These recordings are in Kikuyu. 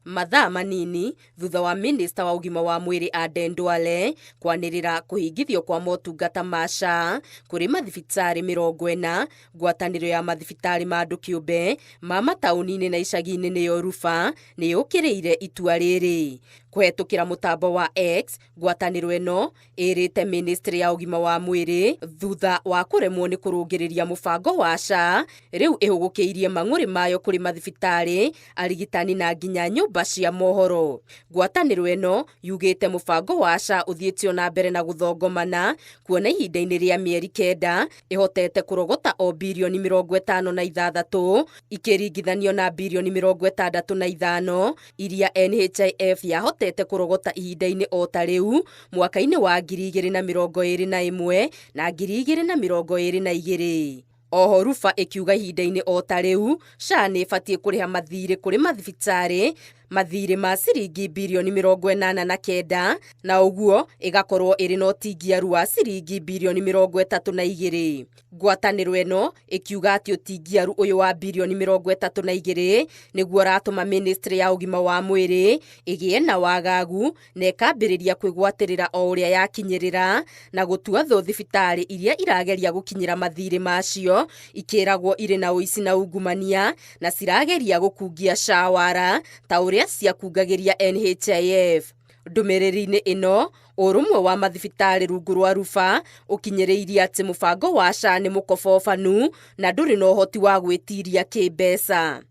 Mathaa manini thutha wa minista wa ũgima wa mwĩrĩ Aden Duale kwanĩrĩra kũhingithio kwa motungata ma SHA kũrĩ mathibitarĩ 40, ngwatanĩro ya mathibitarĩ ma andũ kĩũmbe ma mataũni-inĩ na icagi-inĩ nĩyo RUPHA nĩ yũkĩrĩire itua rĩrĩ. Kũhetũkĩra mũtambo wa X, ngwatanĩro ĩno ĩrĩte ministry ya ũgima wa mwĩrĩ thutha wa kũremwo nĩ kũrũngĩrĩria mũbango wa SHA, rĩu ĩhũgũkĩirie mang'ũrĩ mayo kũrĩ mathibitarĩ, arigitani na nginya nyũmba cia mohoro. Ngwatanĩro ĩno yugĩte mũbango wa SHA ũthiĩte o na mbere na gũthongomana, kuona ihinda-inĩ rĩa mĩeri 9 ĩhotete kũrogota o birioni 56 ikĩringithanio na birioni 65 iria NHIF yahotete kũrogota ihinda-inĩ o ta rĩu mwaka-inĩ wa 2021 na 2022. Oho RUPHA ĩkiuga ihinda-inĩ o ta rĩu SHA nĩ ĩbatiĩ kũrĩha mathirĩ kũrĩ mathibitarĩ mathirĩ ma ciringi birioni 89 na ũguo ĩgakorwo ĩrĩ na ũtingiaru wa ciringi birioni 32. Ngwatanĩro ĩno ĩkiuga atĩ ũtingiaru ũyũ wa birioni 32 nĩguo ũratũma ministry ya ũgima wa mwĩrĩ ĩgĩe na wagagu na ĩkambĩrĩria kwĩgwatĩrĩra o ũrĩa yakinyĩrĩra na gũtua thũ thibitarĩ iria irageria gũkinyĩra mathirĩ macio ikĩragwo irĩ na ũici na ungumania na cirageria gũkungia SHA wara ta ũrĩa ciakungagĩria NHIF. Ndũmĩrĩri-inĩ ĩno, ũrũmwe wa mathibitarĩ rungu rwa RUPHA ũkinyĩrĩirie atĩ mũbango wa SHA nĩ mũkobobanu na ndũrĩ na ũhoti wa gwĩtiria kĩmbeca.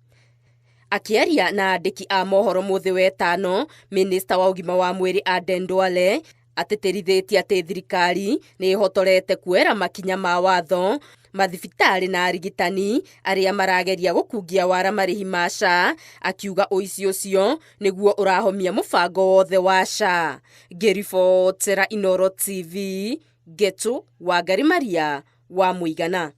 Akĩaria na andĩki a mohoro mũthĩ wetano, minista wa ũgima wa mwĩrĩ Aden Duale atĩtĩrithĩtie atĩ thirikari nĩ ĩhotorete kuoera makinya ma watho mathibitarĩ na arigitani arĩa marageria gũkungia wara marĩhi ma SHA, akiuga ũici ũcio nĩguo ũrahomia mũbango wothe wa SHA. Ngĩribotera Inooro TV, Ngetu Wangari Maria wa Mũigana.